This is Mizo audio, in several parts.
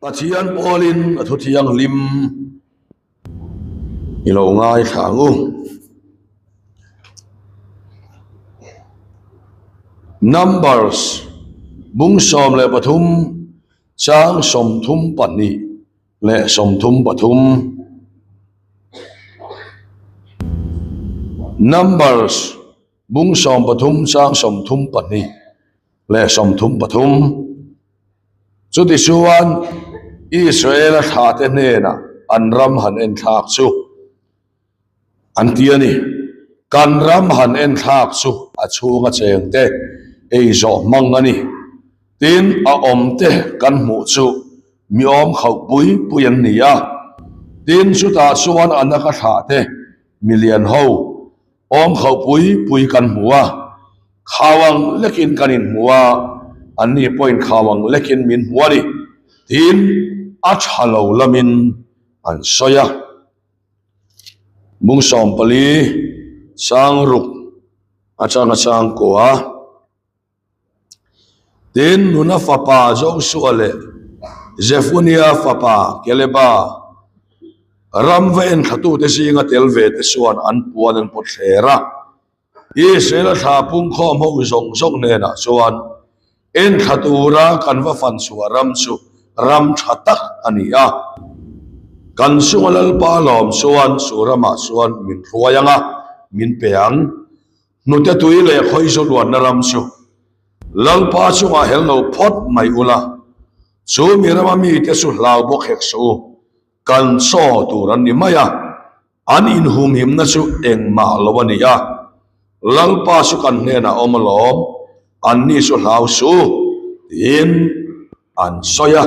Pathian pawlin a thu thianghlim i lo ngaithla ang u. Numbers bung 13 chang 32 leh 33. Numbers bung 13 chang 32 leh 33. Chutichuan, Israela thlahte hnenah an ram han enthlak chu an ti a ni. Kan ram han enthlak chu a chhunga chengte ei zawh hmang a ni. Tin, a awmte kan hmuh chu mi awm khauh pui pui an ni a. Tin, chutah chuan a naka thlahte milian ho Awm khauh pui pui kan hmu a, khau ang lekin kan inhmu a, anni pawhin khau ang lekin min hmu a ni, tiin a tha lo lamin an sawi a. Bung 14, Sangruk atanga changkua. Tin, Nuna fapa Josua leh Jefunia fapa Keleba, ram va enthlatute zinga tel ve te chuan an puan an pawt thler a. Israel-a thla pungkhawm ho zawng zawng hnenah chuan, Enthla tura kan va fan chhuah ram chu ram tha tak a ni a. Kan chunga Lalpa lawm chuan chu ramah chuan min hruai ang a, min pe ang. Hnute tui leh khawi zu luanna ram chu Lalpa chungah hel lo phawt mai ula, chu mi rama mite chu hlau bawk hek suh u, kan chaw tur an ni mai a, an inhumhimna chu engmah lo a ni a, Lalpa chu kan hnenah awm alawm, anni chu hlau suh u, tiin an sawi a.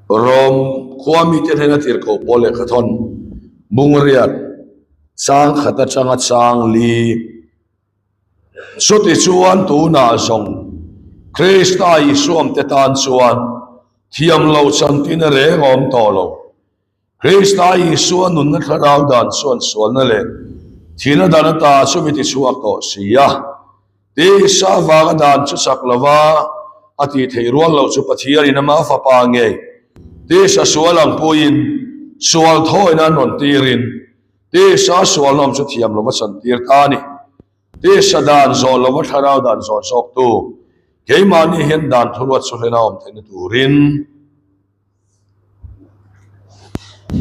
Rom khua mite hnena tirhkoh pawl lehkha thawn Bungriat chang khat atanga chang li chuti chuan tunah zawng Krista Isuamte tan chuan thiam lo chantin a reng awm tawh lo. Krista Isua nunna thlarau dan chuan sualna leh thihna dan ata chu mi tichhuak tawh si a. Tisa avanga dan chu chak lova a tih theih rual loh chu Pathianin ama Fapa ngei tisa sual ang puiin sual thawina an rawn tirin tisa sualna awm chu thiam lova chantir ta a ni. Tisa dan zawh lova thlarau dan zawh zawktu keimahni hian dan thuruat chu hlena awm theihna turin,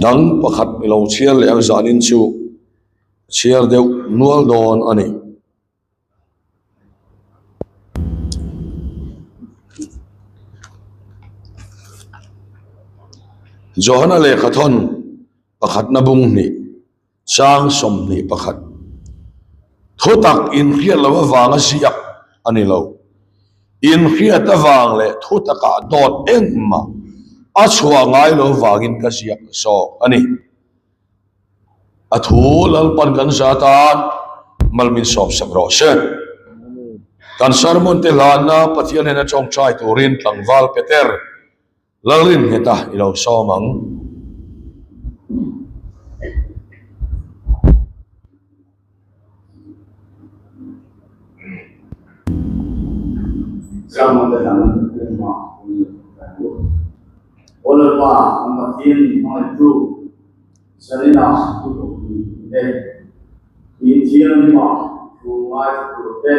Dang pakhat i lo chhiar leh ang zanin chu chhiar deuh nual dawn a ni. Johana lehkhathawn pakhatna bung hnih. Chang 21, Thutak inhriat loh avanga ziak a ni lo. Inhriat avang leh thutakah dawt engmah a chhuah ngai lo vangin ka ziak zawk a ni. A thu Lalpan kan za tan mal min sawpsak rawh se. Kan sermon te hlanna Pathian hnena tawngtai turin tlangval Peter Lalrinnghet-a i lo sawm ang. Sermon te dang engmah an lo hmu lo. Aw Lalpa, kan Pathian min hmangaihtu, Zanina thu tawh min pe. In thianghlimah thu ngaithla tur te,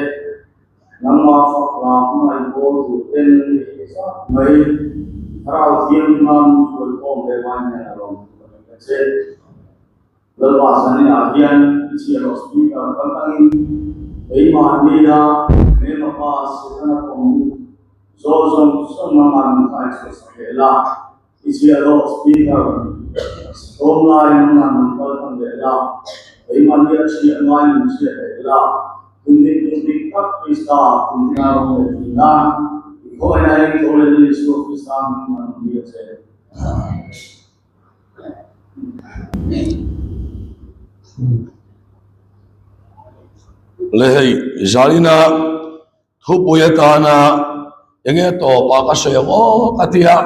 Nangmah fak la hmangaih bawl tur ten i hre zat mai. Thlarau Thianghlim a min hruai khawm ve mai hian a lawm thu ka hrilh ta che. Lalpa zaninah hian i chhiahhlawh speaker kan tangin keimahnia Mema Pa Setana kawng zawl zawng zawng nangmah min kai chhuah sak leh la. I chhiahhlawh speaker sawm lai nangmah min kal tang leh la. Keimahnia chhiah ngai min chhiah leh la. Kum dik kum dik tak Krista kum tina rawng leh thin a, i khawngaihna eng tho leh Lal Isua Krista hming an awm hi a che. Le hei, Zarina thupui atana enge tawpah ka sawi ang aw ka ti a,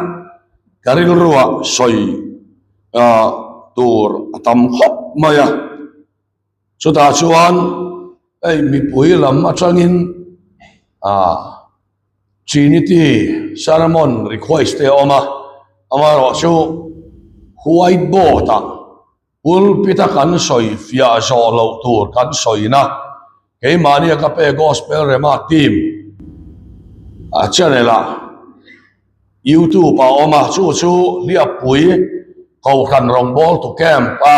ka rilruah sawi tur a tam khawp mai a. Chutah chuan hei mipui lam atangin Ah Trinity sermon request te a awm a, amaherawhchu white board ah pulpit a kan sawi fiah zawh loh tur kan sawina keimahni a ka pe Gospel Rema team a channel ah YouTube ah a awm a, chu chu Hliappui Kohhran rawngbawltu camp a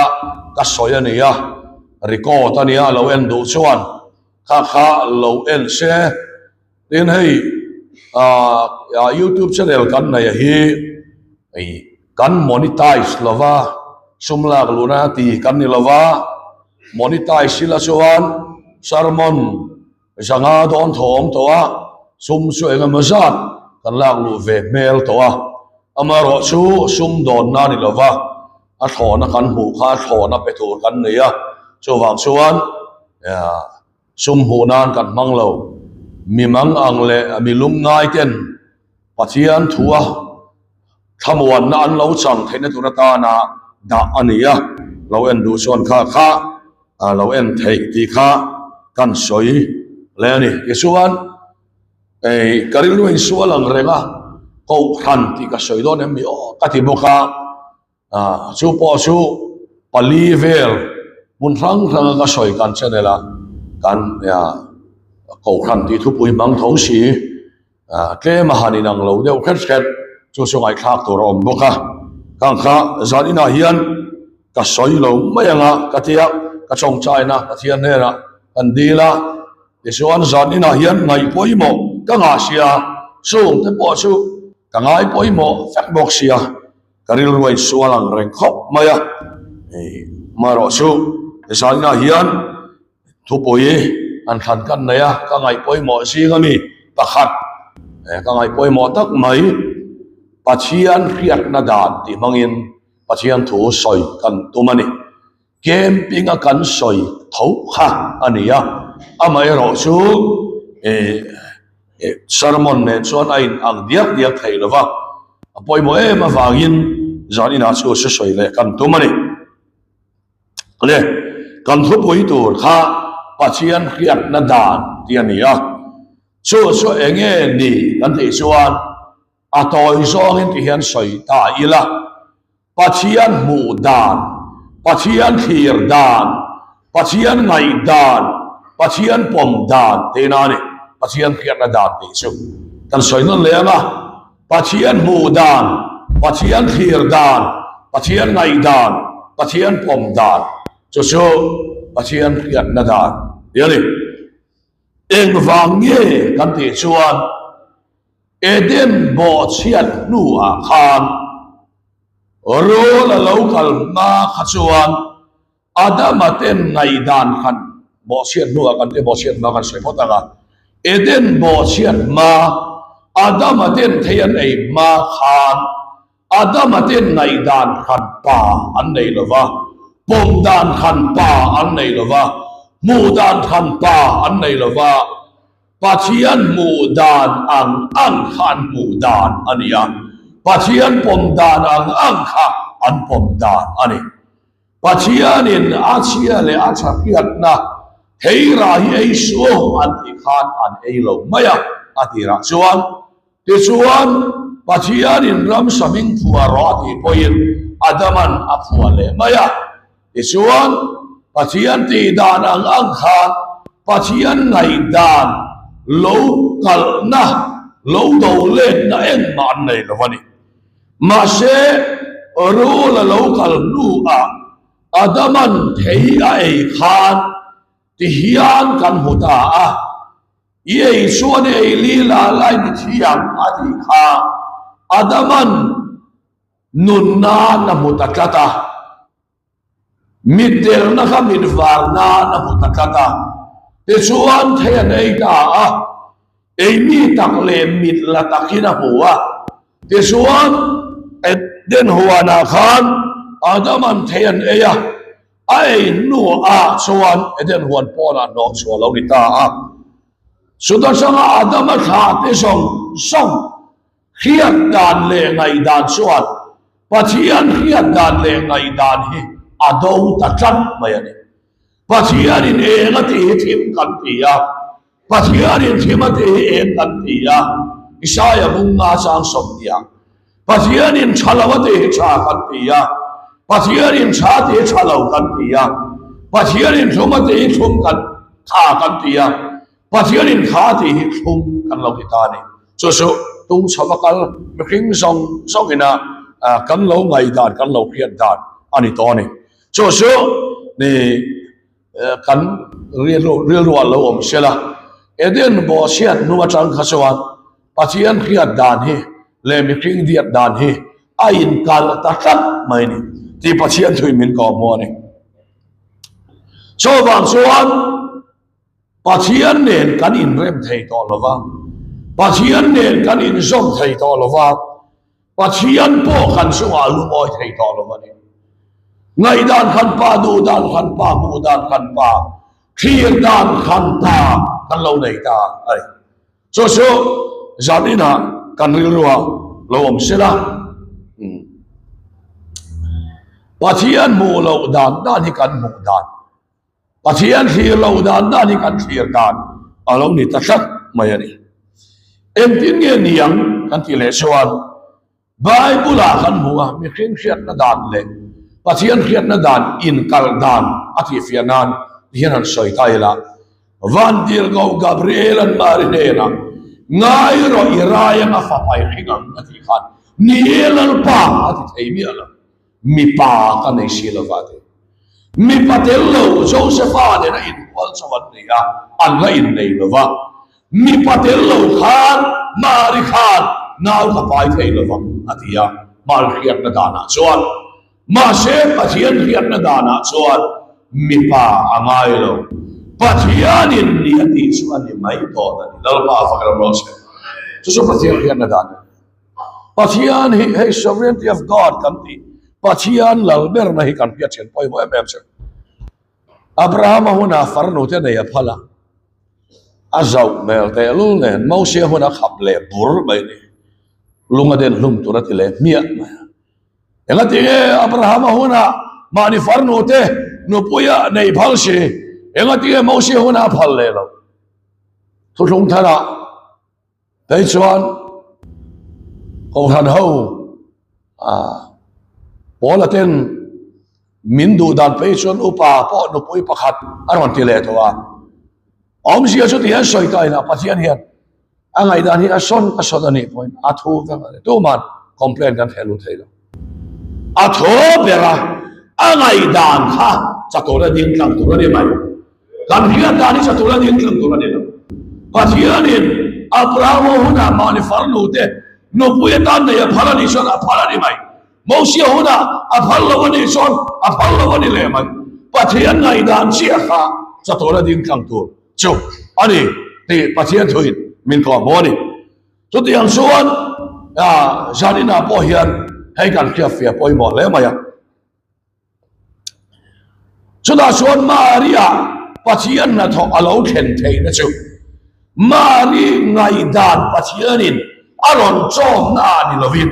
ka sawi a ni a, record a nia lo en duh chuan. Kha kha lo en se. Tin hei ah youtube channel kan nei a hi hei kan monetize lova sum lak luhna ti kan ni lova monetize ila chuan sermon zanga dawn thaw awm tawh a sum chu eng emaw zat kan lak luh ve hmel tawh a amaherawh chu sum dawnna a ni lova a thlawhna kan hmuh kha a thlawhna pe tur kan nei a chuvang chuan. Sum hmuh nan kan hmang lo. Mi mang ang leh mi lung ngai ten Pathian thua thlamuanna an lo chang theihna tur atana dah a ni a, lo en duh chuan kha kha lo en theih tih kha kan sawi leh a ni. Tichuan ka rilru insual ang reng a, Kohhran tih ka sawi dawn em ni aw ka ti bawk a. Ah, chu pawh chu pali vel hmun hrang hranga ka sawi kan channel a kan kohhran tih thupui hmang tho si ah tlem a han inang lo deuh hret hret chu chu ngaihthlak tur a awm bawk a khang kha zan inah hian ka sawi lo mai anga ka tia ka tawngtaina Pathian hnenah kan dil a tichuan zan inah hian ngaih pawimawh ka ngah sia chung te pawh chu ka ngai pawimawh vek bawk sia. Ka rilru a insual ang reng khawp mai a, amaherawh chu zaninah hian thupui an thlan kan nei a, ka ngaih pawimawh zing a mi pakhat, ka ngaih pawimawh tak mai Pathian hriatna dan tih hmangin Pathian thu sawi kan tum a ni. Camping a kan sawi tho kha a ni a, amaherawh chu sermon nen chuan a in ang diak diak thei lo va, a pawimawh em avangin zan inah chu se sawi leh kan tum a ni. Le, kan thupui tur kha Pathian hriatna dan tih a ni a, chu chu eng nge ni kan tih chuan a tawi zawngin ti hian sawi ta ila. Pathian hmuh dan, Pathian thlir dan, Pathian ngaih dan, Pathian pawm dan tihna a ni. Pathian hriatna dan tih chu kan sawi nawn leh ang a, Pathian hmuh dan, Pathian thlir dan, Pathian ngaih dan, Pathian pawm dan chu chu Pathian hriatna dan tih a ni. Engvang nge kan tih chuan Eden bawhchhiat hnuah khan rul a lo kal hma kha chuan Adama ten ngaihdan khan bawhchhiat hnuah kan ti bawhchhiat hma kan sawi phawt ang a, Eden bawhchhiat hma Adama ten thei an ei hma khan Adama ten ngaihdan khan pa an nei lo va, pawm dan khan pa an nei lo va, hmuh dan khan pa an nei lo va. Pathian hmuh dan ang ang kha an hmuh dan a ni a, Pathian pawm dan ang ang kha an pawm dan a ni. Pathianin a chhia leh a tha hriatna theirah hi ei suh an tih khan an ei lo mai a, a tirah chuan. Tichuan, Pathianin ramsa hming phuah rawh a tih pawhin Adama'n a phuah leh mai a. Tichuan, Pathian tih dan ang ang khan Pathian ngaihdan lo kalhna, lo do letna engmah an nei lo a ni. Mahse, rul a lo kal hnuah Adama'n thei a ei khan tihian kan hmu ta a. I ei chuan i ei li la lai ni thiam a tih kha Adaman nunna na hmu ta tlat a, mitdelna kha mitvarna na hmu ta tlat a, tichuan thei an ei ta a, ei mi tak leh mit la takin a hmu a, tichuan Eden huanah khan Adaman thei an ei a. A ei hnuah chuan Eden huan pawnah hnawh chhuah lo ni ta a. Chuta changa Adama thla te zawng zawng hriat dan leh ngaihdan chuan Pathian hriat dan leh ngaihdan hi a do ta tlat mai a ni. Pathianin eng a tih hi thim kan ti a. Pathianin thim a tih hi eng kan ti a, Isaia bunga chang sawmhniah Pathianin tha lo a tih hi tha kan ti a, Pathianin tha a tih hi tha lo kan ti a, Pathianin thlum a tih hi thlum kan tha kan ti a, Pathianin kha a tih hi thlum kan lo ti ta a ni. Chu chu tung chho a kal mihring zawng zawngina kan lo ngaihdan, kan lo hriat dan a ni tawh a ni. Chu chu ni kan rilru ah lo awm sela, Eden bawhchhiat hnu atang kha chuan Pathian hriat dan hi leh mihring diat dan hi a inkalh ta tlat mai a ni tih Pathian thuin min kawh hmu a ni. Chuvang chuan Pathian nen kan inrem thei tawh lo va, Pathian nen kan inzawm thei tawh lo va, Pathian pawh kan chungah lungawi thei tawh lo a ni. Ngaihdan khan pa, duhdan khan pa, hmuhdan khan pa, thlirdan khan pa kan lo nei ta a ni. Chu chu zan inah kan rilruah lo awm sela. Pathian hmuh loh dan dan hi kan hmuh dan. Pathian thlir loh dan dan hi kan thlir dan a lo ni ta tlat mai a ni. Engtin nge niang kan tih leh chuan Bible-ah kan hmu a, mihring hriatna dan leh Pathian hriatna dan inkal dan a tihfiah nan ti hian han sawi ta ila, Vantirhkoh Gabriel-a'n Mari hnenah, Ngai rawh i rai anga fapa i hring ang a tih khan, Ni e Lalpa a ti thei miah lo. Mipa ka nei si lova ti. Mipa tel lo Josepha nena inhual chauh an nei a, an la innei lova. Mipa tel lo khan Mari khan nau ka pai thei lovang a ti a, Mari hriatna danah chuan. Mahse Pathian hriatna danah chuan mipa a ngai lo. Pathianin ni a tih chu a ni mai dawn a ni. Lalpa fak ram rawh se. Chu chu Pathian hriatna dan a ni. Pathian hi hei sovereignty of God kan tih Pathian lal berna hi kan hriat thian pawimawh em em chu. Abrahama huna farnu te nei a phal a, a zauh hmel tehlul nen Mosia huna khap leh bur mai ni. Lung a den hlum tur a ti leh hmiah mai a. Engati nge Abrahama huna mahni farnu te nupuia nei phal si, engati nge Mosia huna a phal leh loh? Thuthlung tharah Kei chuan Kohhran ho Paula ten min duh dan phei chuan upa pawh nupui pakhat a rawn ti leh tawh a. Awmzia chu tihian sawi ta ila Pathian hian a ngaihdan hi a sawn a sawn a nih pawhin a thu vek a ni. Tuman complaint kan theh lut thei lo. A thaw ber a, a ngaihdan kha chatuan a ding tlang tur a ni mai. Kan hriat dan hi chatur a ding tlang tur a ni lo. Pathianin Abrahama hunah mahni farnu te nupui atan nei a phal a nih chuan a phal a ni mai. Mosia hunah a phal lo a nih chuan a phal lo a ni leh mai. Pathian ngaihdan chiah kha chatur a ding tlang tur chu a ni tih Pathian thuin min kawh hmu a ni. Chutiang chuan zaninah pawh hian hei kan hriatfiah pawimawh hle mai a. Chutah chuan Maria Pathian hnathawk a lo thlen theihna chu Mari ngaihdan Pathianin a rawn chawmna ah ni lovin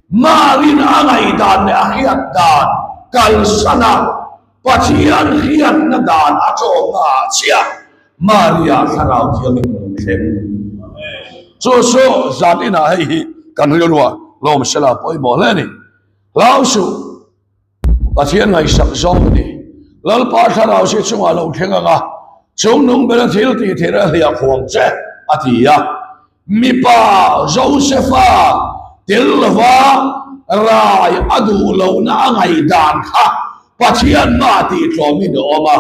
Marin a ngaihdan leh a hriat dan kalsana Pathian hriatna dan a chawmna ah chiah Maria Thlarau Thianghlim a lo thleng. Chu chu zan inah hei hi kan rilruah lawmsela pawimawh hle a ni. Hlau suh, Pathian ngaihsak zawng a ni. Lalpa thlarau si chungah lo thleng ang a, chungnung bera thil tih theihna a hliah khuang che, a ti a. Mipa Josefa tel lova rai a duh lohna a ngaihdan kha Pathian hmaah tih tlawmin a awm a,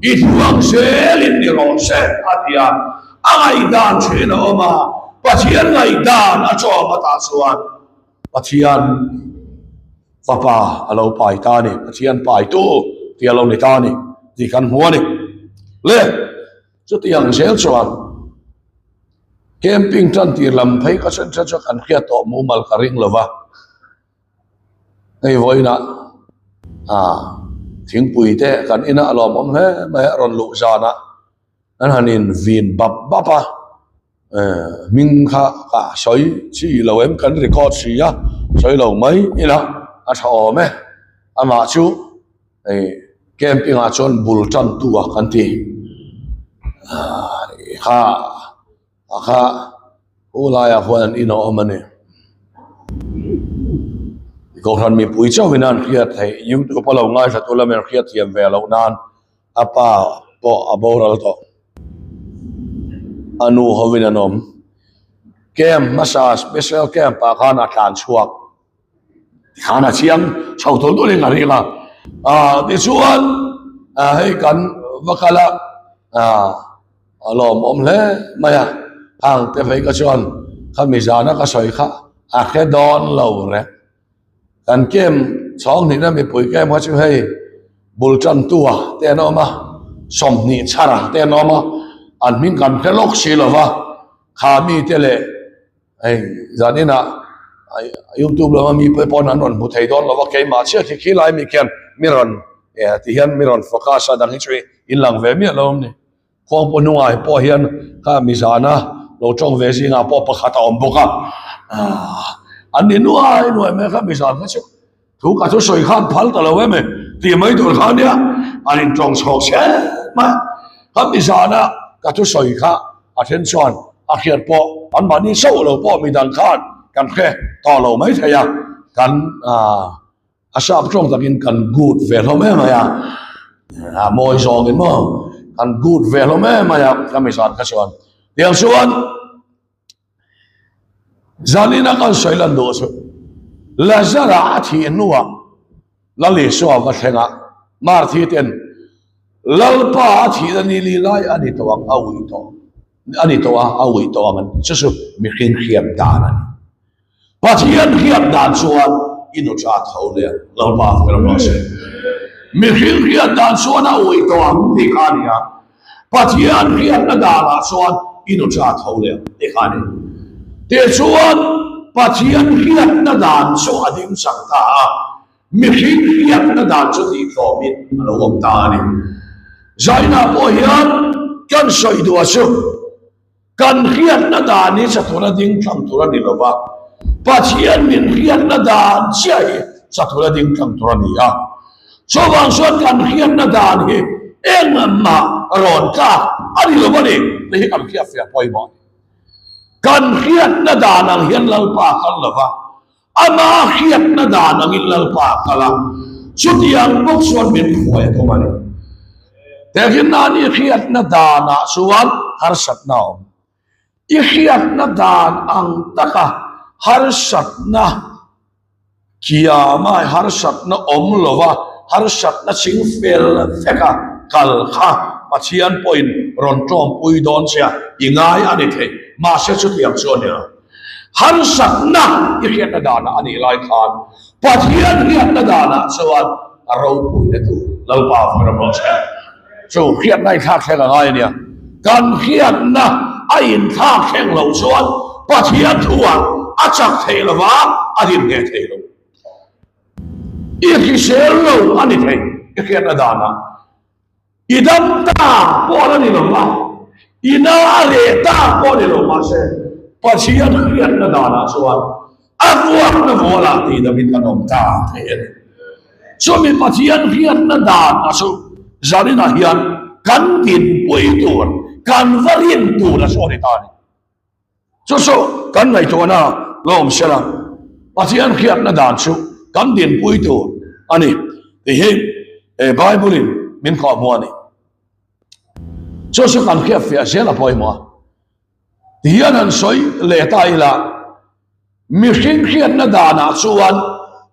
I thuang zelin ni rawh se, a ti a. A ngaihdan thin a awm a, Pathian ngaihdan a chawm atah chuan Pathian fapa a lo pai ta a ni, Pathian paitu tih a lo ni ta a ni tih kan hmu a ni. Le, chutiang zel chuan camping tan tir lam phei ka then then chuan kan hriat tawh mumal ka ring lo va, hei vawiinah ah thingpui te kan inah a lawmawm hle mai a rawn luh zanah an han in vin bap bap a. Hming kha ka sawi chi lo em kan record si a sawi lo mai ila a tha awm e amah chu hei camping ah chuan bul tan tu a kan ti. Kha a kha u laiah khuan an in a awm a ni. Kohhran mipui chauhin an hriat theih youtube a lo ngaithla tu lamin hriat thiam ve loh nan a pa pawh a boral tawh. A nu hovin an awm. Camp hmasa special camp ah khan a tlan chhuak. Tikhan a chiang chho tul tulin a ring a. Ah tichuan ah hei kan va kal a ah a lawmawm hle mai a. Hang te phei ka chuan khami zana ka sawi kha a hre dawn lo reng. Kan camp chhawng hnihna mipui camp kha chu hei bul tantua te an awm a, 20 chhara te an awm a, an hming kan hre lawk si lo va, kha mite leh Hei zaninah youtube lama mi pawh pawn an rawn hmu thei dawn lo va, keimah chiah khi khi lai mi khian mi rawn ti hian mi rawn focus a dang hi chu in lang ve miah lo a ni. Khuangpu hnungah hi pawh hian kha mi zana lo tawng ve zingah pawh pakhat a awm bawk a, an ni nuai nuai mai kha mi zan kha chu. Thu ka chu sawi khan phal ta lo em e tih mai tur kha nia an in tawng chhawk chhe mai ka mi zana ka thu sawi kha a then chuan a hriat pawh an mahni chauh lo pawh midang khan kan hre tawh lo mai thei a kan a sap tawng takin kan good ve hlawm em mai a a mawi zawngin maw kan good ve hlawm em mai a ka mi zan kha chuan tiang chuan Zanina kan sawi lan duh chu Lazara a thih hnuah Lal Isua va thleng a, Marthi ten Lalpa a thihna ni li lai a ni tawh ang, a ui tawh a ni tawh a, a ui tawh ang an ti. Chu chu mihring hriat dan a ni. Pathian hriat dan chuan i nu tha tho leh ang, Lalpa ka ram rawh se. Mihring hriat dan chuan a ui tawh ang tih kha a ni a. Pathian hriatna danah chuan i nu tha tho leh ang tih kha a ni. Tichuan, Pathian hriatna dan chu a ding chak ta a, mihring hriatna dan chu tihtlawmin a lo awm ta a ni. Zainah pawh hian kan sawi duh a chu. Kan hriatna dan hi chatura ding tlang tur a ni lo va, Pathian min hriatna dan chiah hi chatura ding tlang tur a ni a. Chuvang chuan kan hriatna dan hi engmah rawn tlak a ni lo a ni tih hi kan hriatfiah pawimawh a ni. Kan hriatna dan ang hian Lalpa a kal lo va, Ama hriatna dan angin Lalpa a kal a, chutiang bawk chuan min hruai a tum a ni. Tehkhinnan i hriatna danah chuan harsatna a awm. I hriatna dan ang taka harsatna kiama harsatna awm lova harsatna ching fel veka kal kha Pathian pawhin rawn tawmpui dawn che a, i ngai a ni thei. Mahse chutiang chu a ni lo. Harsatna i hriatna danah a nih lai khan Pathian hriatna danah chuan a ropuina tur Lalpa vang ram rawh se. Chu hriatna i thlak thleng a ngai a nia. Kan hriatna a inthlak thleng loh chuan Pathian thuah a chak thei lo va, a din ngheh thei lo. I hrisel lo a ni thei i hriatna danah. I dam ta pawh a ni lo va, i na a reh ta pawh a ni lo, mahse Pathian hriatna danah chuan a ruakna vualah tihdamin kan awm ta thei a ni. Chumi Pathian hriatna dan a chu zaninah hian kan dinpui tur, kan va rin tur a chu a ni ta a ni. Chu chu kan ngaihtuahna la awm se la, Pathian hriatna dan chu kan dinpui tur a ni tih hi Bible-in min kawhhmuh a ni. Chu chu kan hriatfiah zel a pawimawh a. Tihian han sawi leh ta ila, mihring hriatna danah chuan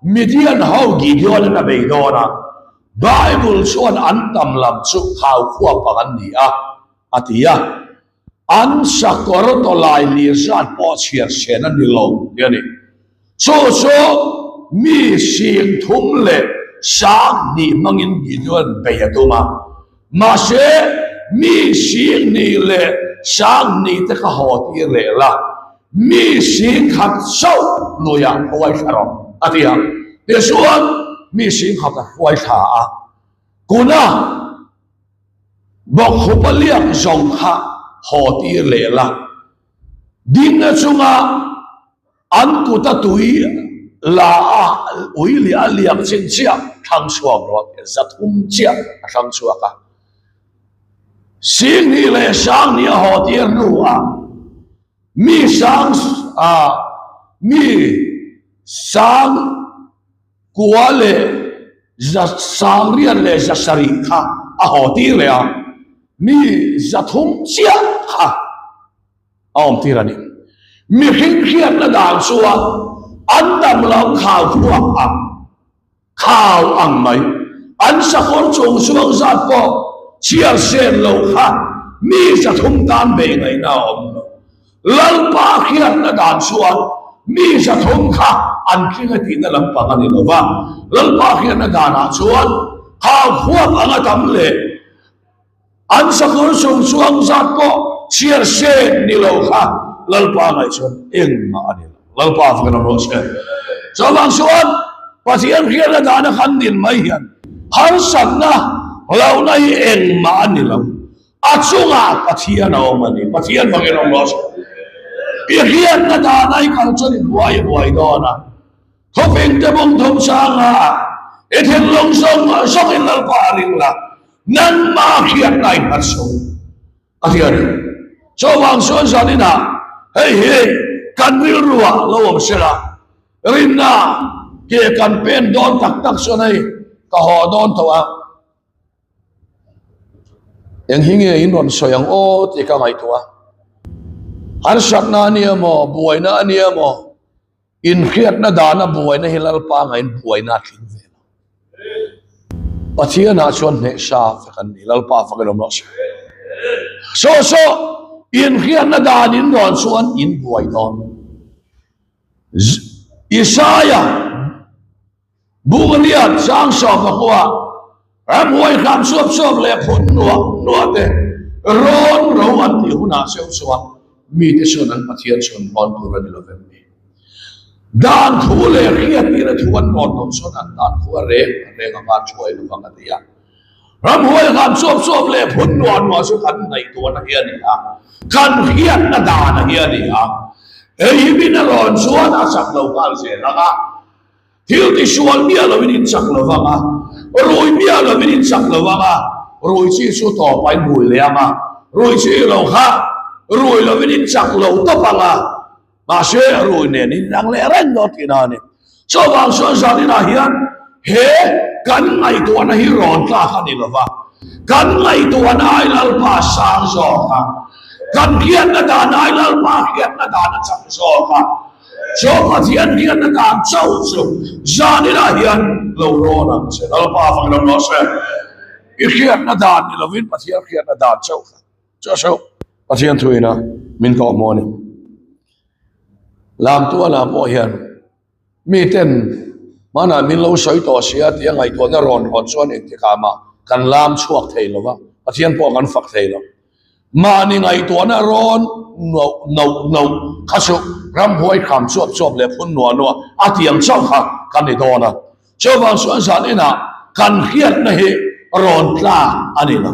Midian ho Gideon-in a bei dawn a, Bible chuan an tam lam chu khaukhua pang an ni a, a ti a. An sakawr tawlai lir zat pawh chhiar sen a ni lo tih a ni. Chu chu mi 30 leh 2000 hmangin Gideon bei a tum a. Mahse, mi 20 leh 2000 te kha haw tir leh la, mi 10,000 chauh luiah hruai thla rawh a ti a. Tichuan, mi 10,000 a hruai thla a. Kuna. Bawkkhupa liak zawng kha haw tir leh la, dingna chunga an kuta tui la a ui leh a liak chin chiah thlang chhuak rawh tih 300 chiah a thlang chhuak a. Singhnih leh Sanghnih a haw tir hnuah mi sang ah mi sang kua leh za sangriat leh zasarih kha a haw tir leh a, mi zathum chiah kha a awm tir a ni. Mihring hriatna dan chuan an dam lo khau khuak ang. Khau ang mai. An sakawr chung chuang zat pawh chhiar sen lo kha mi zathum tan beih ngaihna a awm lo. Lalpa hriatna dan chuan mi zathum kha an tling a tihna lampang a ni lo va, Lalpa hriatna danah chuan khau huap anga tam leh An sakawr chung chuang zat pawh chhiar sen ni lo kha Lalpa ngaih chuan engmah a ni lo. Lalpa fakin awm rawh se. Chuvang chuan Pathian hriatna dana kan din mai hian harsatna hlauhna hi engmah a ni lo. A chungah Pathian a awm a ni. Pathian fakin awm rawh se. I hriatna dana i kal chuan i buai i buai dawn a. Thawveng te bawng thawm sanga i thinlung zawng zawngin Lalpa a ring la, nangmah hriatna i hmat so a ti a ni. Chuvang chuan zaninah hei hi kan rilruah lo awm se la, rinna ke kan pen dawn tak tak chuan hei ka haw dawn tawh a, eng hi nge in rawn sawi ang aw tih ka ngaihtuah a, harsatna a nia maw, buaina a nia maw, Inhriatna dana buaina hi Lalpa ngain buaina a tling ve lo. Pathianah chuan hnehsa vek an ni, Lalpa fakin awm rawh se. Saw saw, inhriatna dan in rawn chuan in buai dawn. Isaia Bungriat chang sawm pakua ramhuai hram suap suap leh phun nuah nuah te rawn ro an tih hunah cheu chuan mite chuan an Pathian chu an rawn tur a ni lovem ni? Dan thu leh hriattirna thu an rawn loh chuan an dan thu a reng a reng anga thuai lovang a ti a. Ramhuai hram suap suap leh phun nuah nuah chu kan ngaihtuahna hi a ni a, kan hriatna dana hi a ni a. Hei hi min a rawn chuan a chak lo nghal zel ang a. Thil tisual miah lovin in chak lo vang a, rui miah lovin in chak lo vang a, rui chi chu tawpah in rui leh ang a, rui chi lo kha rui lovin in chak lo tawp ang a, mahse rui nen in dang leh reng dawn tihna a ni. Chuvang chuan zaninah hian he kan ngaihtuahna hi rawn tlak a ni lo va, kan ngaihtuahna ai Lalpa sang zawk a, kan hriatna dan ai Lalpa hriatna dan a chak zawk a, Chu Pathian hian a dan chauh chu zaninah hian lo rawn ang che. Lalpa fang lo rawh se. I hriatna dan ni lovin Pathian hriatna dan chauh kha chu a hreuh. Pathian thuina min kawh hmuh a ni. Lamtuala pawh hian miten hmanah min lo sawi tawh sia tia ngaihtuahna rawn rawn chuan engtikah mah kan lam chhuak thei lo va, Pathian pawh kan fak thei lo. Mahni ngaihtuahna rawn noh noh noh kha chu ramhuai kham chuap chuap leh phun nuah nuah a tiang chauh kha kan ni dawn a. Chuvang chuan zan inah kan hriatna hi rawn tlak a ni lo.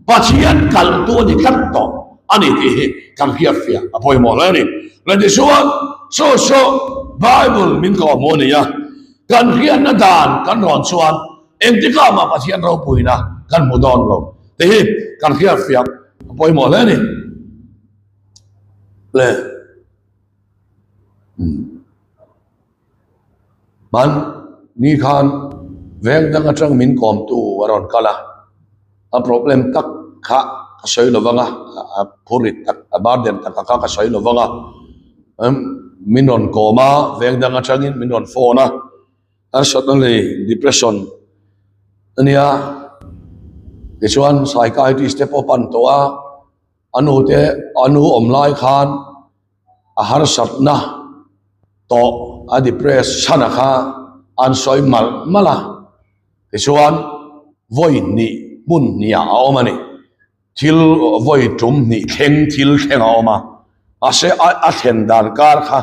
Pathian kaltu a ni tlat tawh a ni tih hi kan hriatfiah a pawimawh hle a ni. Le tichuan chu chu Bible min kawhhmuh a ni a, kan hriatna dan kan rawn chuan Engtikah mah Pathian ropuina kan hmu dawn lo te hi kan hriatfiah a pawimawh hle a ni. Le Hman ni khan veng dang atang min kawmtu a rawn kal a, a problem tak kha ka sawi lo vang a, a phurrit tak a burden tak kha ka sawi lo vang a, min rawn kawm a, veng dang atangin min rawn phone a. Harsatna leh depression a nia, tichuan psychiatrist te pawh pan tawh a, a nu te a nu awm lai khan a harsatna tawh a depress chhan a kha an sawi malh malh a, tichuan vawi hnih hmun hnih ah a awm a ni. Thil vawi tum hnih thleng thil thleng a awm a, mahse a thlen dan kar kha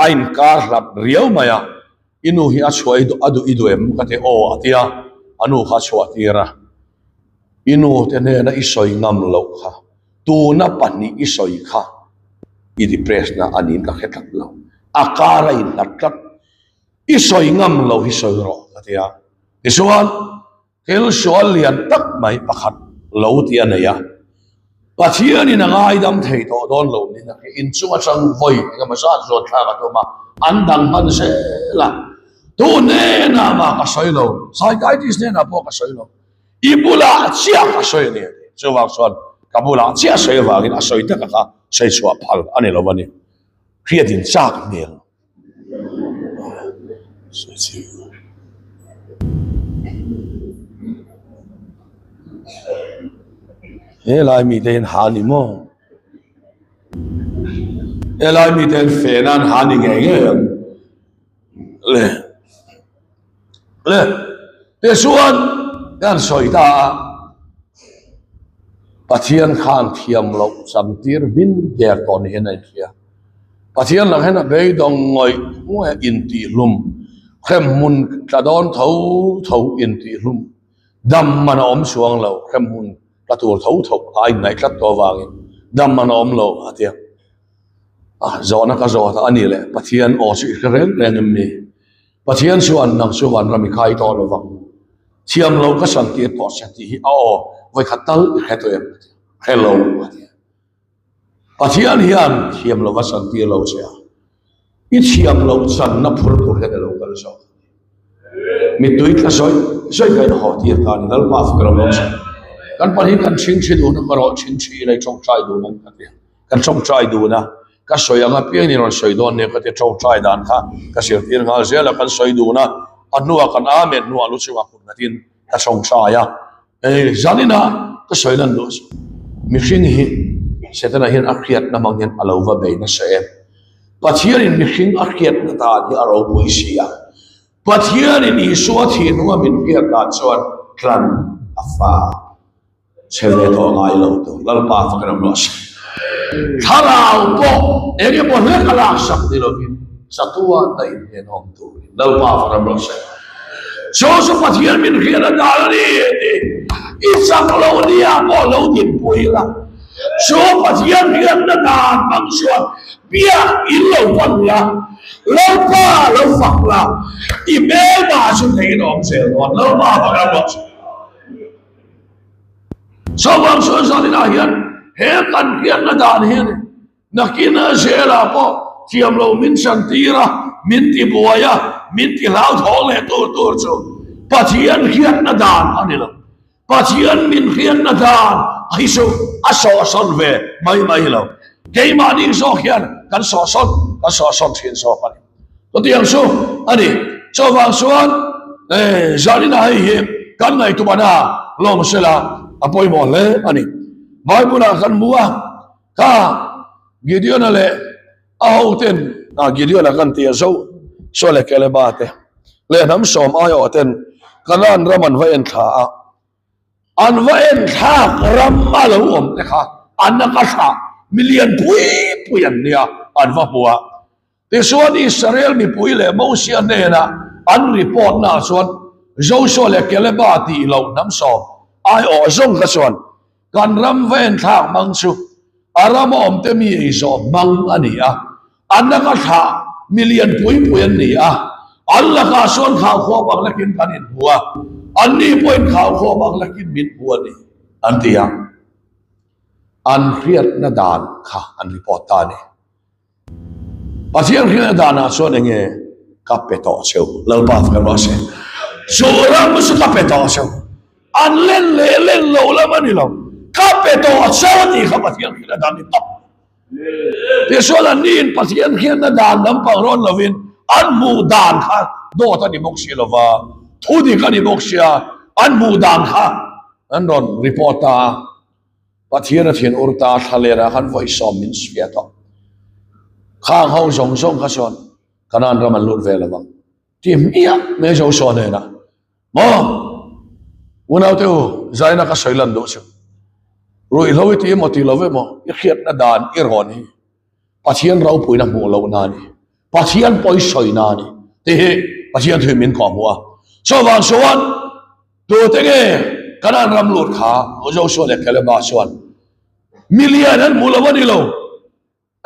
a inkar hlat riau mai a, i nu hi a chhuah i a duh i duh em ka ti aw a ti a, a nu kha a chhuah tir a, i nu te hnena i sawi ngam loh kha tuna pahnih i sawi kha i depress na a niin ka hre tlat lo, a kar a inhlat tlat, i sawi ngam loh hi sawi rawh ka ti a, tichuan. Thil sual lian tak mai pakhat lo tih a nei a. Pathianin a ngaidam thei tawh dawn lo nin a in chung atang vawi engemaw zat zawn thlak a tum a, an dang hman zel a. Tu hnenah mah ka sawi lo, psychiatrist hnenah pawh ka sawi lo, i bulah chiah ka sawi a ni a ti. Chuvang chuan ka bulah chiah sawi avangin a sawi taka kha sawi chhuah phal a ni lo a ni. Hriatin chak hmel. Helai mite hian ha ni maw? Helai mite hian feh nan ha ni ngei ngei ang le le tichuan kan sawi ta a Pathian khan thiam loh cham tir hmin der tawh ni hian a inhria. Pathian lang hian a beidawng ngawih ngawih a intihhlum, hremhmun tla dawn tho tho intihhlum, dam man a awm chuang lo, hremhmun tla tur tho tho a innaih tlat tawh avangin dam man a awm lo a ti a. A zawhna ka zawh a ni leh Pathian aw chu i hre reng reng em mi? Pathian chuan nang chu vanram i khai tawh lo vang, thiam lo ka san tir tawh che tih hi a aw vawikhat tal i hre tawh em? A ti a, hre lo a ti a. Pathian hian thiam lova chan tir lo che a, i thiam loh channa phur tur hian i lo kal zawk a ni. Mittui tla zawih zawih ka inhaw tir ta a ni, Lalpa fak ram rawh se. Kan pahnih kan chhingchhi dun a, ka rawh chhingchhi ila i tawngtai dun ang ka ti a, kan tawngtai dun a, ka sawi ang apiang in i rawn sawi dawn nia ka ti a, tawngtai dan kha ka zirtir nghal zel a, kan sawi dun a, a hnuah kan amen hnuah lu chungah kut nghatin ka tawngtai a. Hei zanina ka sawi lan duh chu mihring hi Setana hian a hriatna hmang hian a lo va bei nasa em. Pathianin mihring a hriatna dan hi a ropui si a. Pathianin Isua thih hnunga min hriat dan chuan tlan a fa chhe ve tawh ngai lo tur Lalpa fak ram rawh se. Thlarau pawh eng emaw hlek a laksak ni lovin chatuan a inhnenawm turin Lalpa fak ram rawh se. Chu chu Pathian min hriat a dan a ni tih i chak lo nia pawh lo dinpui la. Chu Pathian hriatna dan hmang chuan biak in lo pan la, Lalpa lo fak la, i hmelma chu theihin a awm zel dawn. Lalpa fak ram rawh se. Chuvang chuan zaninah hian he kan hriatna dan hi a ni. Nakin zelah pawh thiam lo min chantir a, min ti buai a, min ti hlauthawng leh tur tur chu Pathian hriatna dan a ni lo. Pathian min hriatna dan hi chu a sawhsawn ve mai mai lo. Keimahni zawk hian kan sawhsawn, kan sawhsawn thin zawk a ni. Chutiang chu a ni. Chuvang chuan zaninah hei hi kan ngaihtuahna lawm sela a pawimawh hle a ni. Bible-ah kan hmu a. Kha Gideon-a leh a hoten, ah Gideon-a kan ti a, Zo, Sua leh Kaleba te leh hnam sawm aiawh ten Kanaan ram an va en thla a, an va en thlak ram a lo awm te kha an a ka thlah milian pui pui an nia an va hmu a. Tichuan Israel mipui leh Mosia hnena an report naah chuan Joshua leh Kaleba tih loh hnam sawm aiawh zawng kha chuan Kan ram va enthlak hmang chu a rama awmte mi ei zawh hmang a ni a, an laka thlah mi lian pui pui an ni a, an lakah chuan khaukhawm ang lakin kan inhmu a, anni pawhin khaukhawm ang lakin min hmu a ni, an ti a. An hriatna dan kha an report ta a ni. Pathian hriatna danah chuan enge ka pe tawh cheu, Lalpa fak rawh se. Chu ram chu ka pe tawh cheu. An len leh len lo lam a ni lo. Ka pe tawh cheu a tih kha Pathian hriatna dan ni tawp. Tichuan an niin Pathian hriatna dan lampang rawn lovin an hmuh dan kha dawt a ni bawk si lova, thu dik a ni bawk sia, an hmuh dan kha an rawn report ta a. Pathian a thin ur ta thlalera khan vawi sawm min sfia tawh. Khang ho zawng zawng kha chuan Kanaan ram an lut ve lo vang. Ti hmiah mai Joshua hnenah, Maw? Unaute u, zaina ka sawi lan duh chu. Ruihhlo i ti emaw ti lo emaw, i hriatna dan i rawn hi Pathian ropuina hmuh lohna a ni. Pathian pawi sawina a ni. Tih hi Pathian thu in min kawhhmuh a. Chuvang chuan tute nge Kanaan ram lut kha Joshua leh Kaleba chuan milian an hmu lo a ni lo.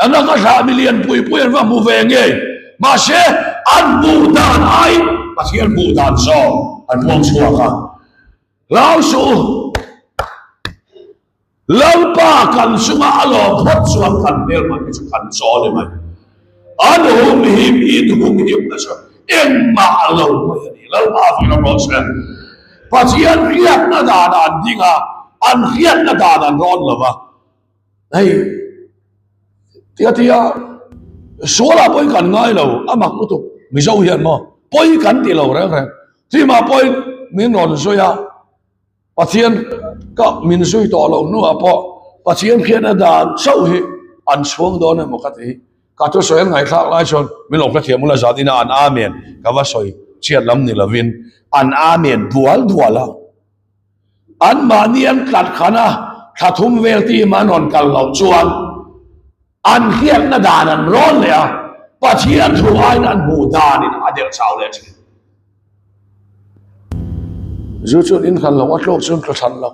An laka thlah milian pui pui an va hmu ve ngei. Mahse an hmuh dan aiin Pathian hmuh dan zawk an puang chhuak a. Hlau suh u. Lalpa kan chunga a lawm phawt chuan kan hmelhman hi chu kan chaw a ni mai. An humhim in humhimna chu engmah a lo mai a ni. Lalpa fing ram rawh se. Pathian hriatna danah an ding a, an hriatna dan an rawn lo va. Hei, tia tia, sualah pawi kan ngai lo, a mak lutuk. Mizo hian maw, pawi kan ti lo reng reng. Chimah pawi min rawn zui a. Pathian ka min zui tawh loh hnuah pawh Pathian khian a dan chauh hi an chhuang dawn emaw ka ti. Ka thusawi an ngaihthlak lai chuan min lo hrethiam ula zan ina an Amen ka va sawi chhiat lam ni lovin an Amen dual dual a. Anmahni an tlat khan a thla thum vel team an rawn kal loh chuan an hriatna dan an rawn leh a, Pathian thu aiin an hmuh danin a delh chau leh thin. Zu chuan in hran lo, a tlawk chuan tla hran lo.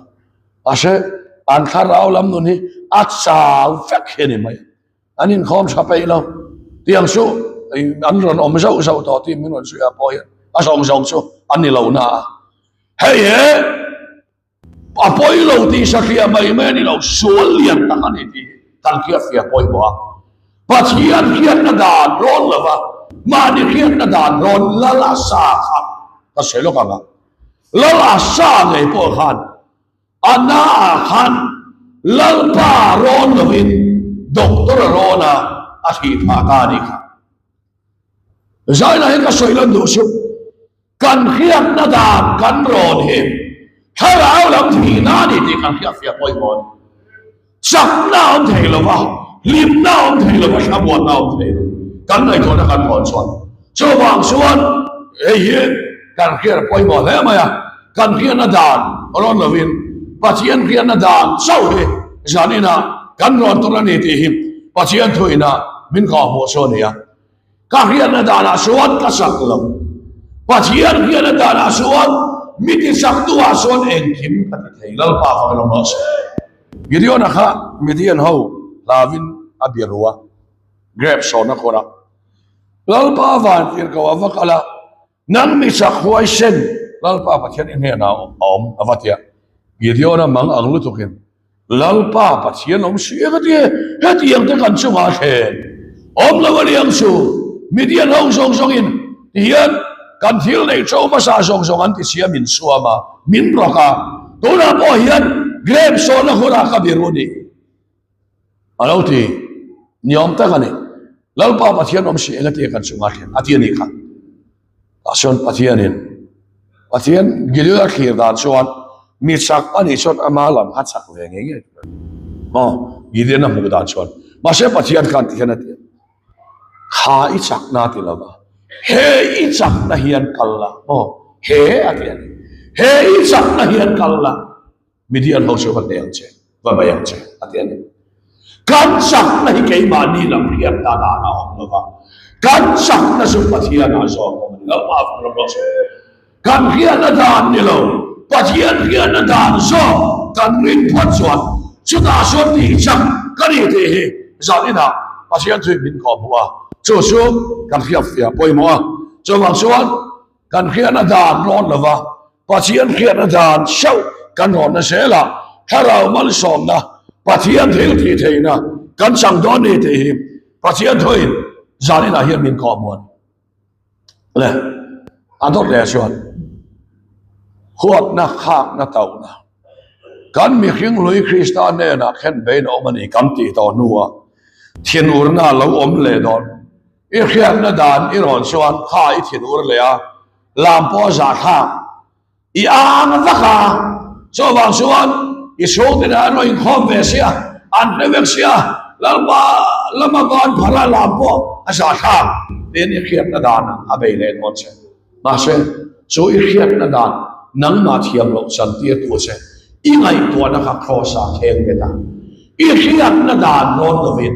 Mahse, an thlarau lam nun hi a chau vek hi a ni mai. An inkhawm tha peih lo. Tiang chu an rawn awm zauh zauh tawh tih min rawn sawi ah pawh hian a zawng zawng chu a ni lo na a. Hei he! A pawi lo tih satliah mai mai a ni lo, sual lian tak a ni tih hi kan hriatfiah pawimawh a. Pathian hriatna dan rawn lova mahni hriatna dan rawn Lal Asa kha ka sawi lawk ang a. Lal Asa ngei pawh khan a naah khan Lalpa rawn lovin doctor a rawn a, a thih phah ta a nih kha. Zaina hi ka sawi lan duh suh. Kan hriatna dan kan rawn hi thlarau lam thihna a ni tih kan hriatfiah pawimawh a ni. Chakna a awm thei lo va, hlimna a awm thei lo va, thlamuanna a awm thei lo. Kan ngaihtuahna kan rawn chuan. Chuvang chuan hei hi kan hriat pawimawh hle mai a, kan hriatna dan rawn lovin Pathian hriatna dan chauh hi zaninah kan rawn tur a ni tih hi Pathian thuina min kawhhmuh chu a ni a. Ka hriatna danah chuan ka chak lo. Pathian hriatna danah chuan mi ti chaktuah chuan engkim ka ti thei. Lalpa fak rawh rawh se. Gideon-a kha Midian ho hlauin a bia ru a, grep sawhna kawrah Lalpa vantir ko a va kal a, Nang mi chak huaisen Lalpa Pathian i hnenah a awm a va ti a. Gideon-a mang ang lutukin Lalpa Pathian awm si ka ti e, hetiang te kan chungah a thlen awm lo a ni ang chu, Midian ho zawng zawngin tihian kan thil neih ṭo hmasa zawng zawng an ti sia min suam a, min rawk a, tunah pawh hian grape sawhna hunah ka biru a ni. A lo ti ni awm tak a ni. Lalpa Pathian awm si enga tia kan chungah thlen a ti a nih kha. Tah chuan Pathianin Pathian Gideon a thlir dan chuan mi chak a nih chuan ama lam kha chak ve ngei ngei tur a ni. Maw Gideon a hmuh dan chuan mahse Pathian khan ti hian a ti a, kha i chakna a ti lo va, he i chakna hian kal la maw he a ti a ni. He i chakna hian kal la. Midian ho chu va hneh ang che, va bei ang che, a ti a ni. Kan chakna hi keimahni lam hriatna dan a awm lo va, kan chakna chu Pathianah zawk awm a ni. Lalpa fak ram rawh se. Kan hriatna dan ni lo, Pathian hriatna dan zawk kan rin phawt chuan chutah chuan tih chak ka ni tih hi zaninah Pathian thuin min kawhhmuh a, chu chu kan hriatfiah pawimawh a. Chuvang chuan Kan hriatna dan rawn lo va, Pathian hriatna dan chauh kan rawnna zelah thlarau malsawmna, Pathian thil tih theihna kan chang dawn ni tih hi Pathian thuin zaninah hian min kawhhmuh a ni. Le, a dawt leh chuan huatna, khakna, tauhna kan mihring hlui Krista hnenah khen bein a awm a ni kan tih tawh hnuah thinurna a lo awm leh dawn. I hriatna dan i rawn chuan kha i thin ur leh a, lam pawh a zah thlak. I ang vak a, chuvang chuan i chhungte nen an rawn inkhawm ve sia, an hre vek sia, Lalpa lama van phar a lam pawh a zah thlak tiin i hriatna dan a bei leh dawn che. Mahse, chu i hriatna dan nangmah thiam loh chantir tu che i ngaihtuahna kha Kraws ah kheng bet a, i hriatna dan rawn lovin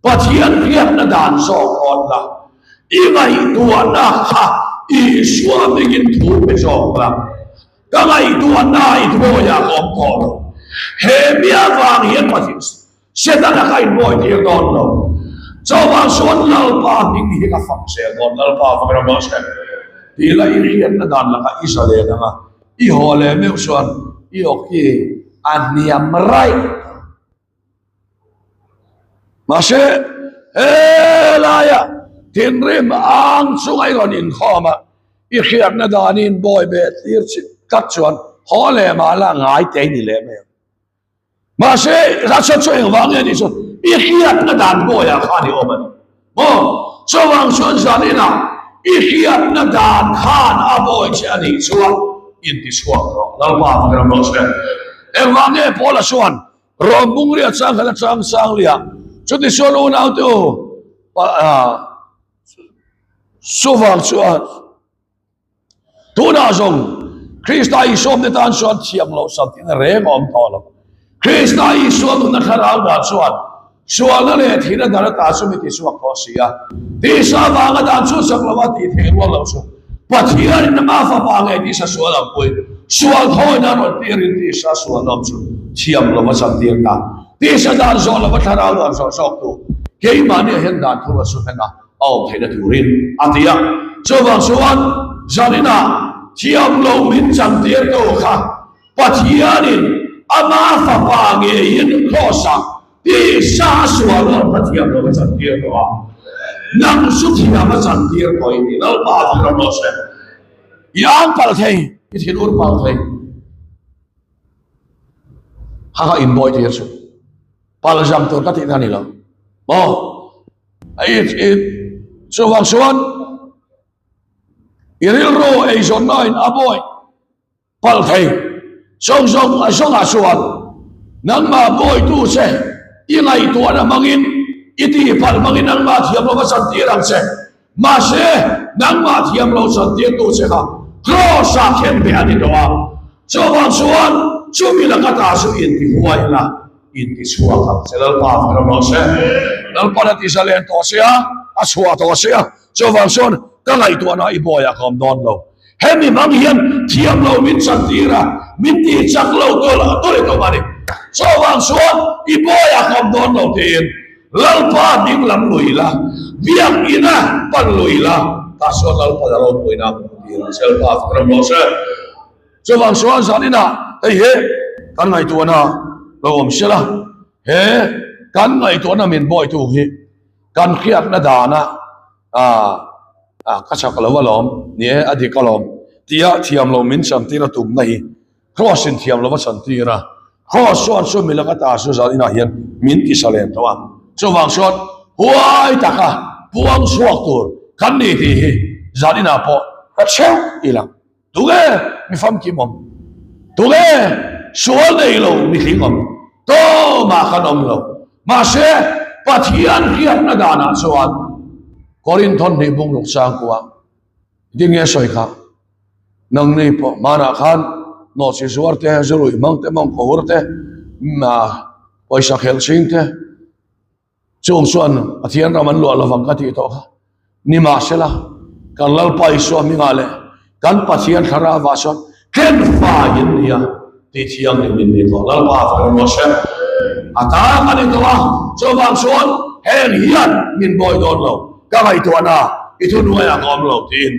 Pathian hriatna dan zawk rawn la, i ngaihtuahna kha Isua hmingin thu pe zawk la, ka ngaihtuahna i hnuaiah ka awm tawh lo. He mi avang hian Pathian Setana ka inbawi tir dawn lo. Chuvang chuan Lalpa hming hi ka fak zel dawn, Lalpa fak ram rawh se. Tih la i hriatna dan lakah i zalen anga i haw leh meuh chuan i awki. A hniam raih. Mahse, helaia thinrim ang chunga i rawn inkhawm a, i hriatna danin bawi beh tir chi tlat chuan haw leh mah la ngai te i ni leh mai ang. Mahse, Rachel chu engvang nge tih chu i hriatna dan bawiah khan i awm a ni maw? Chuvang chuan zaninah i hriatna dan khan a bawi che a nih chuan intichhuak rawh. Lalpa fak ram rawh se. Engvang nge Paula chuan Rawm bungria chang khat atang sang liah chuti chuan unaute u chuvang chuan tunah zawng Krista Isua te tan chuan thiam loh something reng a awm tawh lo. Krista Isua nunna thlarau dan chuan sualna leh thihna dan ata chu mi tichhuak tawh si a. Tisa vanga dan chu chak lova tih theih rual loh chu Pathianin ama fapa ngei tisa sual ang pui sual thawina rawn tirin tisa sual nawm chu thiam lova chantir ta. Tisa dan zawh lova thlarau dan zawh zawktu keimahniah hian dan thur a su hlen a, a awm theihna turin a ti a. Chuvang chuan zaninah thiam lo min chantirtu kha Pathianin ama fapa ngeiin Kross-ah tisa sual awm kha thiam lo a chantir tawh a, nang chu thiam a chantir tawh i ti. Lalpa chu ram rawh se. I ang palh thei, i thinur palh thei. Kha kha inbawi tir chu pal zam tur ka tihna a ni lo maw? I chuvang chuan i rilru eizawnnain a bawi. Palh thei zawng zawng a zawngah chuan nangmah bawitu che i ngaihtuahna hmangin i tihpalh hmangin nangmah thiam lo va chantir ang che. Mahse, nangmah thiam lo chantirtu che kha Kraws-ah khen beh a ni tawh a. Chuvang chuan chumi laka ta chu intihuai la, intichhuak ang che. Lalpa fak ram rawh se. Lalpa'n a tizalen tawh che a, a chhuah tawh che a. Chuvang chuan ka ngaihtuahna i bawiah ka awm dawn lo. Hemi hmang hian thiam lo min chantir a, min tih chak lo tur a tawih tawh a ni. Chuvang chuan i bawiah ka awm dawn lo tiin Lalpa ding lam lui la, biak ina pan lui la, tah chuan Lalpa la ropuina a hmu tir ang che, Lalpa fak ram rawh se. Chuvang chuan zaninah hei hi kan ngaihtuahna lo awm sela, he kan ngaihtuahna min bawitu hi kan hriatna dana ah ka chak lo alawm, ni e a dik alawm tia thiam lo min chantir a tumna hi Kraws in thiam lova chantir a, Kraws chuan chu milak ata chu zan inah hian min ti sa lem tawh a, chuvang chuan huai taka puang chhuak tur kan ni tih hi zan inah pawh ka chheuh ila. Tunge mi famkim awm? Tunge sual nei lo mi hling awm? Tumah kan awm lo. Mahse, Pathian hriatna danah chuan Korinthon hnih bung ruk changkua engtin nge sawi kha? Nangni pawh hmanah khan nawhchi zuar te, zu ruih hmang te, mawngkaw hur te, pawisa khelh ching te, Chung chuan Pathian ram an luah lovang ka tih tawh kha. Nimahsela, kan Lalpa Isua hmingah leh kan Pathian Thlarauah chuan ken fai in nia tih thianghlim in ni tawh. Lalpa fak rawh rawh se. A ta ka ni tawh a, chuvang chuan heng hian min bawi dawn lo, ka ngaihtuahna i thuhnuaiah ka awm lo tiin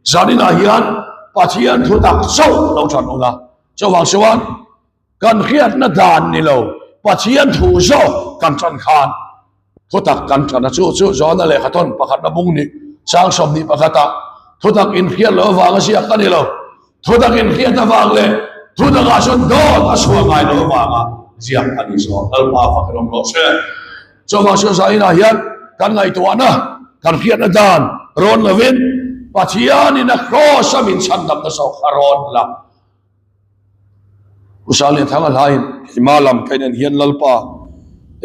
zaninah hian Pathian thu tak chauh lo that ula. Chuvang chuan Kan hriatna dan ni lo, Pathian thu zawk kan tan khan thutak kan tan a, chu chu Johana lehkhathawn pakhatna bung nih chang 21 ah thutak inhriat loh avanga ziak a ni lo, thutak inhriat avang leh thutakah chuan dawt a chhuah ngai loh avanga ziak a ni zawk. Lalpa fak in awm rawh se. Chuvang chuan zainah hian kan ngaihtuahna, kan hriatna dan rawn lovin Pathianin a kraws a min chhandamna zawk a rawn lang. U Salian Thanga hlaiin Hima lam ka inen hian Lalpa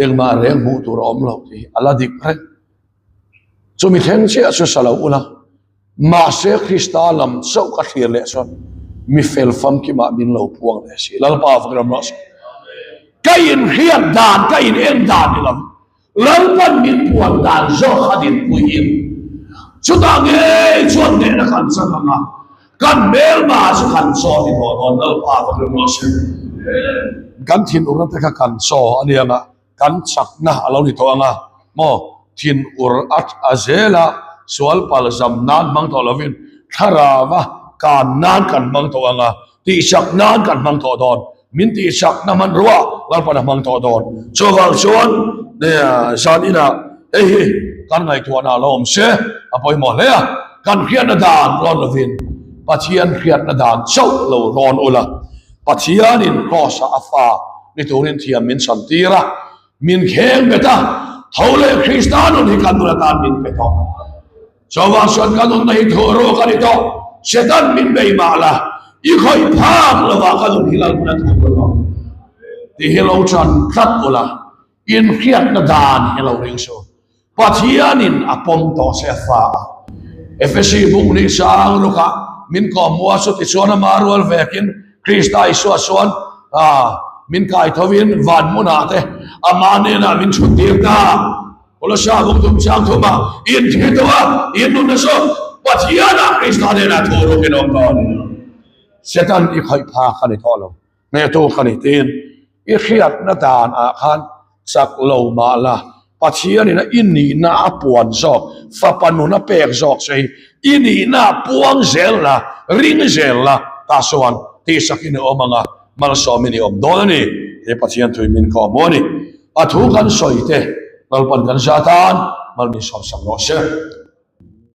engmah reng hmuh tur a awm lo tih hi a la dik reng. Chumi thleng chiah chu sa lo ula, mahse Krista lam chauh ka thlir leh chuan mi fel famkimah min lo puang leh si. Lalpa fak ram rawh se. Ka inhriat dan, ka in en dan ni lo. Lalpan min puan dan zawk a dinpuiin chutah ngei chuan hnehna kan chang ang a, kan hmelma chu kan chaw ni tawh dawn. Lalpa va hlum rawh se. Kan thinurna te kha kan chaw a ni ang a, kan chakna a lo ni tawh ang a, maw thinur a a zel a, sual pal zam nan hmang tawh lovin thlarava kan nan kan hmang tawh ang a, tihchak nan kan hmang tawh dawn. Min tihchakna hmanrua Lalpan a hmang tawh dawn. Chuvang chuan zan inah hei hi kan ngaihtuahna a lo awm se a pawimawh hle a, kan hriatna dan rawn lovin Pathian hriatna dan chauh lo rawn ula, Pathianin Kraws-ah a fa ni turin thiam min chhan tir a, min kheng bet a, tho leh Krista nun hi kan nun atan min pe tawh. Chuvang chuan ka nunna hi thuh ruk a ni tawh, Satan min bei mah la, i khawih phak lovah ka nun hi Lalpan a thuh ruk ang tih hi lo tan tlat ula, inhriatna dan hi lo ring suh. Pathianin a pawm tawh che a fa a. Efesi buk nih sang rukah min kawhhmuh a, chutichuan ama rual vekin Krista Isua chuan min kaithovin van hmunah te ama hnenah min chhuttir ta. Kolosia buk tum chiang thum a, in thi tawh a, in nunna chu Pathianah Krista hnenah thu rukin awm tawh a ni. Satan i khawih phak a ni tawh lo, hnehtu ka ni tiin i hriatna dan ah khan chak lo mah la, Pathianin a i nihna a puan zawk, fapa nun a pek zawk che hi i nihna a puang zel la, ring zel la, tah chuan tihsakin i awm ang a, malsawmin i awm dawn a ni, he Pathian thui min kawh maw a ni. A thu kan sawi te Lalpan kan zah tan mal min sawmsak rawh se.